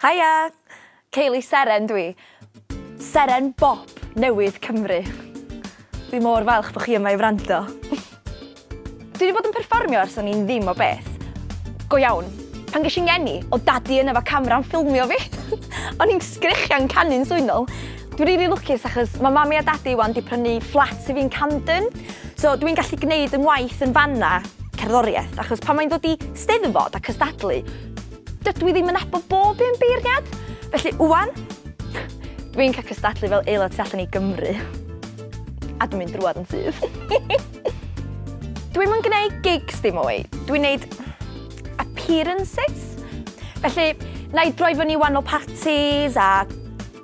Haia! Kayleigh Seren dwi. Seren Bop newydd Cymru. Dwi mor falch bod chi yma i wrando. Dwi wedi bod yn perfformio ers o'n i'n ddim o beth. Go iawn. Pan ges i'n ngeni, o'dd dadi yna efo camera'n ffilmio fi. O'n i'n sgrechian canu'n swynol. Dwi'n rili lwcus achos mae mami a dadi wan 'di prynu fflat i fi'n Camden. So dwi'n gallu gneud 'y ngwaith yn fanna, cerddoriaeth, achos pan mae'n dod i Steddfod a cystadlu, dydw i ddim yn nabod bob un beirniad. Felly wan, dwi'n cael cystadlu fel aelod tu allan i Gymru. A dwi'n mynd drwad yn syth. Dwi'm yn gwneud gigs dim mwy. Dwi'n gwneud appearances. Felly, na i droi fyny wahanol parties a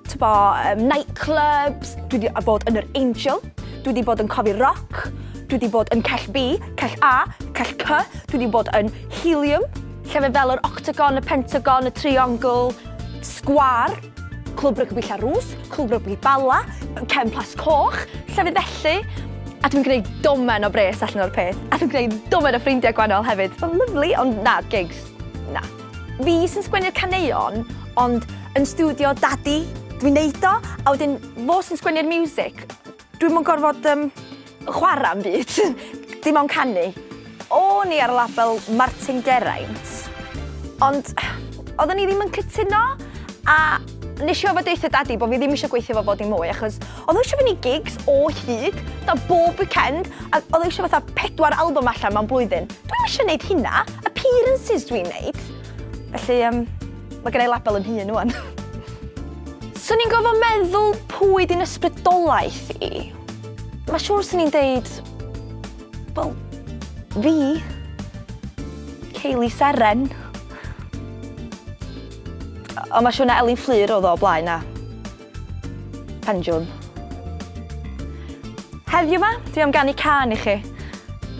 t'bo, nightclubs. Dwi wedi bod yn yr Angel. Dwi wedi bod yn Cofi Rock. Dwi wedi bod yn Cell B, Cell A, Cell C. Dwi wedi bod yn Helium, llefydd fel yr Octagon, y Pentagon, y Triongl, Sgwâr, Clwb Rygbi Llanrwst, Clwb Rygbi Bala, Cefn Plas Coch, llefydd felly. A dwi'n gwneud domen o bres allan o'r peth. A dwi'n gwneud domen o ffrindiau gwahanol hefyd. Mae'n lyfli, ond na, gigs, na. Fi sy'n sgwennu'r caneuon, ond yn stiwdio dadi, dwi'n neud o, a wedyn fo sy'n sgwennu'r music. Dwi'm yn gorfod chwarae am byd, dim ond canu. O'n i ar y label Martin Geraint, ond oedden ni ddim yn cytuno, a nes i ofod deutha dadi bod fi ddim eisiau gweithio fo fod i mwy, achos oedd o eisiau fynd i gigs o hyd, fatha bob weekend, a oedd o eisiau fatha 4 album allan mewn blwyddyn. Dwi'm eisiau neud hynna, appearances dwi'n neud. Felly, mae gen i label yn hun ŵan. Swn i'n gorfod meddwl pwy di'n ysbrydolaeth i. Mae siŵr swn i'n deud, wel, fi, Kayleigh Seren. Ond mae siŵr na Elin Fflur oedd o blaen na. Pendulum. Heddiw ma, dwi am ganu cân i chi.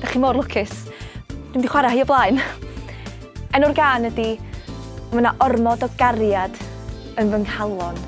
Dach chi mor lwcus. Dwi'm 'di chwarae hi o blaen. Enw'r gân ydi Mae 'na ormod o gariad yn fy nghalon.